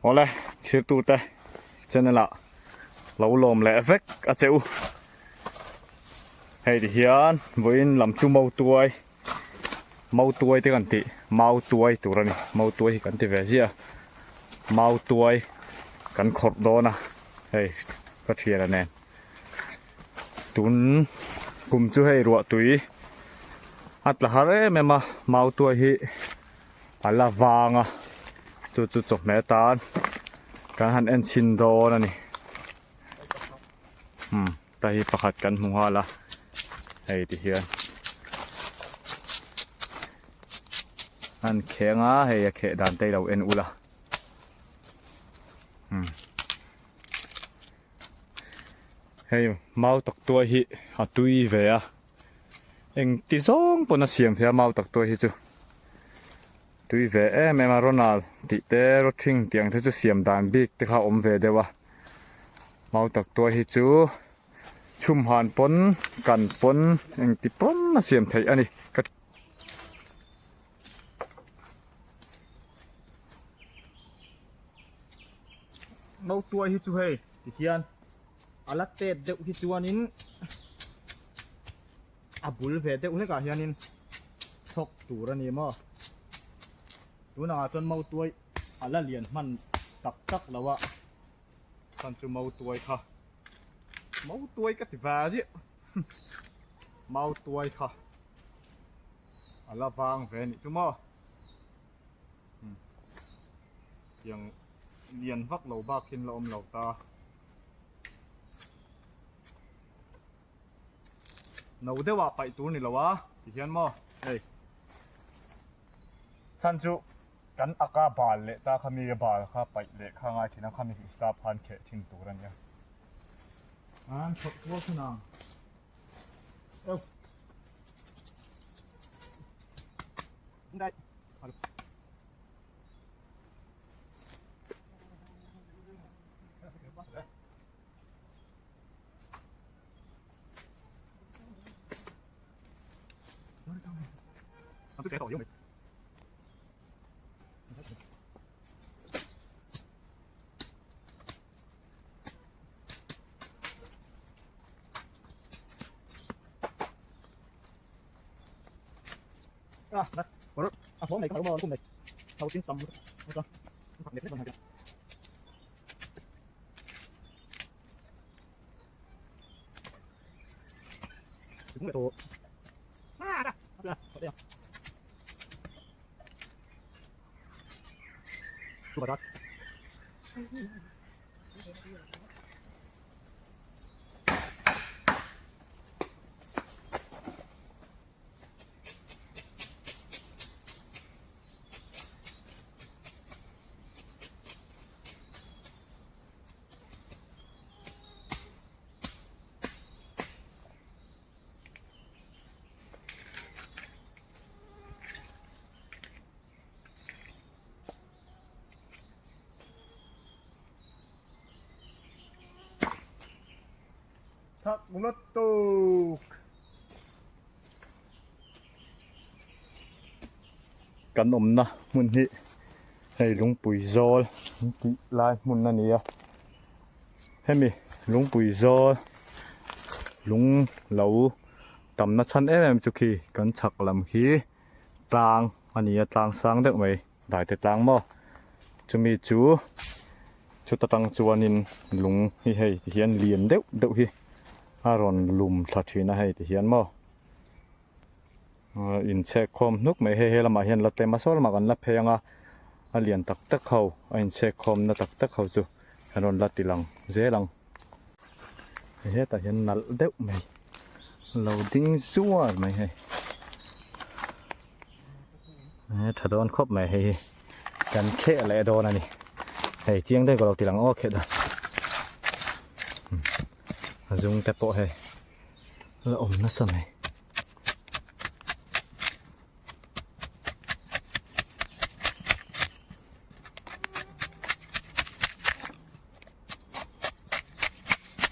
Awle thirtute channel ah lo lawm leh vek a che u. Hei ti hian vawiin lam chu mautuai mautuai te kan tih mautuai tur a ni mautuai hi kan ti ve ziah a mautuai kan khawrh dawn a hei ka thiana nen tun kum chu hei ruahtui a tla har em em a mautuai hi. A la vang a, chu chu chawhmeh atan kan han en chhin dawn a ni. Umm ta hi pakhat kan hmu nghal a, hei ti hian an kheng a, hei a kheh dan te i lo en ula. Umm hei mau tak tuai hi a tui ve a. Engti zawng pawn a siam thei a mau tak tuai hi chu tui ve em em a Ronald tih te rawthing tih ang te chu siam dan bik te kha a awm ve deuh a mau tak tuai hi chu chhum han pawn kan pawn engti pawn a siam theih a ni ka Mau tuai hi chu hei ti hian a la tet deuh hi chuanin a bul ve deuh hlekah hianin chhawk tur a ni maw tunah ah chuan mautuai a la lian hman tak tak lo a chuan chu mautuai kha mautuai ka ti ve ziah mautuai kha a la vang ve a nih chu maw. Tiang lian vak lo bak hin la awm lo ta. No deuh ah paih tur ni lo a ti hian maw hei chhan chu kan aka bal leh ta kha mi a bal kha paih leh kha ngai thin a khami hisap khan kheh thin tur a nia. An chhawp kual thun ang. Thak lutuk. Kan awmna hmun hi hei lungpui zawl an tih lai hmun a ni a hemi lungpui zawl lung lo tamna chhan em em chu khi kan chhak lam khi tlang a ni a tlang sang deuh mai daite tlang maw chumi chu chuta tang chuanin lung hi hei ti hian lian deuh deuh hi a rawn lum thla thin a hei ti hian maw inchhek khawm hnuk mai hei he lamah hian la tlem a saw lamah kan la phei ang a a lian tak tak ho a inchhek khawm na tak tak ho chu kan rawn la ti lang zel ang hei hetah hian nalh deuh mai lo ding zuar mai hei tha dawn khawp mai hei hi kan kheh leh dawn a ni hei chiang deuh ka lo ti lang aw kheh dan a zung te pawh hei la awm nasa mai.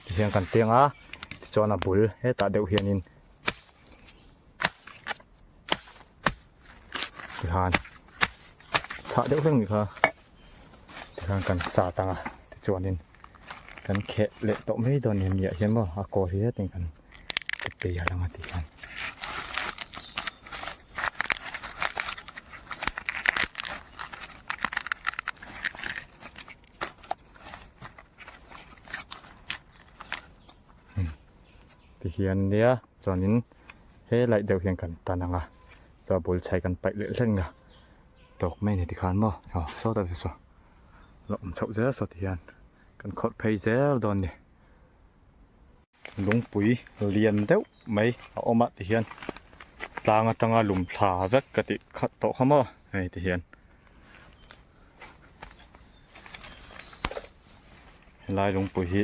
Tihian kan tiang a tichuan a bul hetah deuh hianin tihan chhah deuh hlek ni kha. Tikhan kan sat ang a tichuanin kan kheh leh tawh mai dawn a ni hemi ah hian maw a kawl hi hetin kan pe a lang a tih hian. Ti hian nia chuanin he laih deuh hian kan tan ang a chuan a bul chhai kan paih leh hlek a tawk mai a ni tikhan maw aw sawtah te saw la awm chhoh zel saw ti hian kan khawrh phei zel dawn a ni. Lungpui lian deuh mai a awm a ti hian tlang atanga lum thla vek ka tih khat tawh kha maw hei ti hian. Helai lungpui hi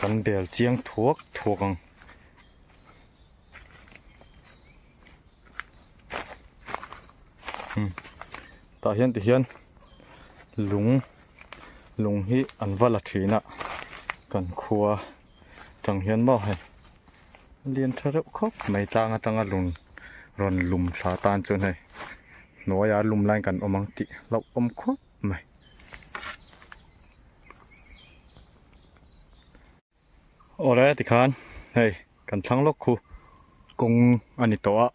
kan bel chiang thuak thuak ang. Tah hian ti hian lung lung hi an va la thin a kan khua tang hian maw hei lian tha reuh khawp mai tlang atanga lung rawn lum thla tan chuan hei hnuaia lum laiin kan awm ang tih hlauhawm khawp mai. Awle tikhan hei kan thlang lawk khu kawng a ni tawh a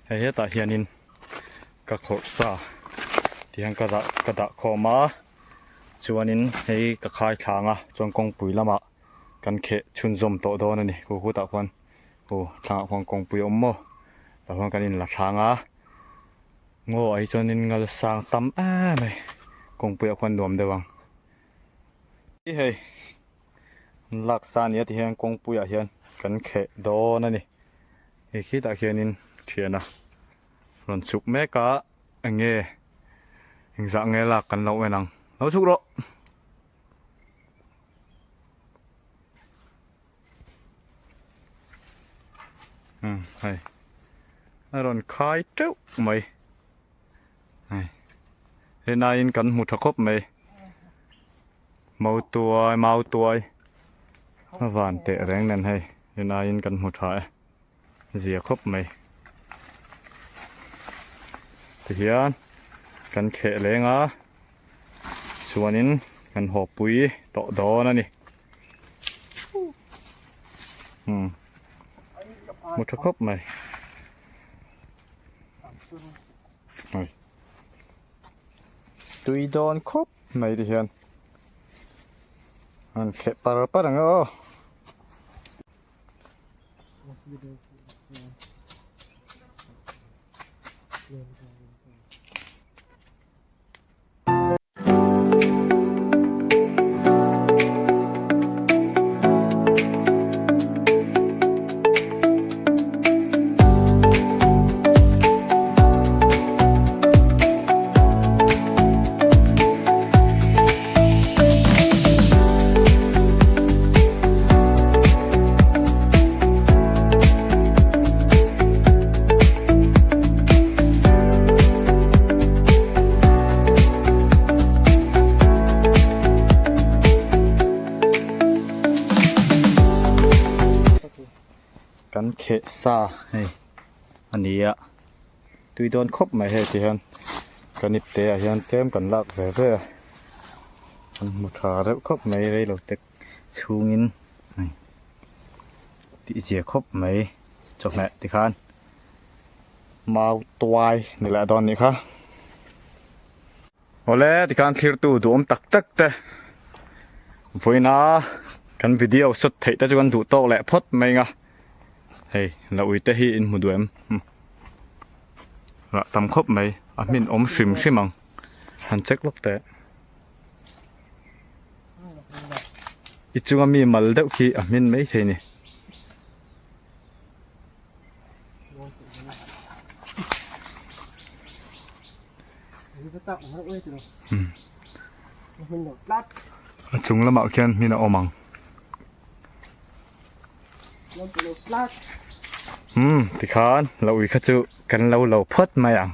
hei hetah hianin ka khawrh sa tihian ka dah ka dah khawm a chuanin hei ka khai thlang a chuan kawngpui lamah kan kheh chhunzawm tawh dawn a ni khu khutah khuan aw thlangah khuan kawngpui a awm maw tah khuan kan inla thlang a ngaw ah hi chuanin ngal sang tam em mai kawngpuiah khuan nuam deuh ang. Hei an lak sa ania ti hian kawngpuiah hian kan kheh dawn a ni hei khitah khianin thiana rawn chhuk mek a eng nge engzah nge lak kan lo en ang lo chhuk rawh. Umm hei a rawn khai teuh mai. Hei rinaiin kan hmu tha khawp mai mautuai mautuai a van teh reng nen hei rinaiin kan hmu tha e zia khawp mai tihian kan kheh leng a chuanin kan haw pui tawh dawn a ni umm hmu tha khawp mai. Tui dawn khawp mai ti hian an kheh par par ang aw. Kan kheh sa hei a ni a tui dawn khawp mai hei ti hian kan ip te ah hian tlem kan lak ve ve a an hmu tha reuh khawp mai reilo te chhungin hei tih zia khawp mai chawhmeh tikhan mau tuai ni leh dawn nih kha. Awle tikhan thlirtu duhawm tak tak te vawiina kan video shot theih te chu kan duh tawk leh phawt mai ang a hei la ui te hi in hmu duh em rah tam khawp mai a hmin awm hrim hrim ang han check lawk teh. I chunga mi mal deuh khi a hmin mai thei ni. A chung lamah khian hmin a awm ang. Umm tikhan lo ui kha chu kan lo lo phawt mai ang.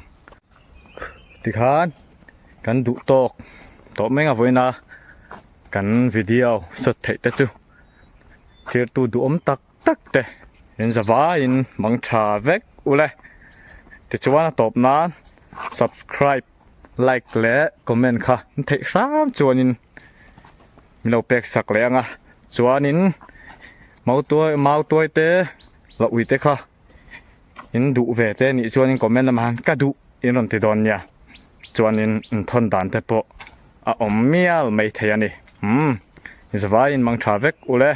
Tikhan kan duh tawk tawh mai ang a vawiin a kan video shot theih te chu thirtu duhawm tak tak te in zavaiin mang tha vek ule tichuan a tawp nan subscribe. Like leh comment kha an theih hram chuanin min lo pek sak leh ang a, chuanin mautuai mautuai te la ui te kha in duh ve te nih chuanin comment lamah hian ka duh in rawn ti dawn nia, chuanin in thawn dan te pawh a awm mial mai thei a ni, umm zavaiin mang tha vek ule.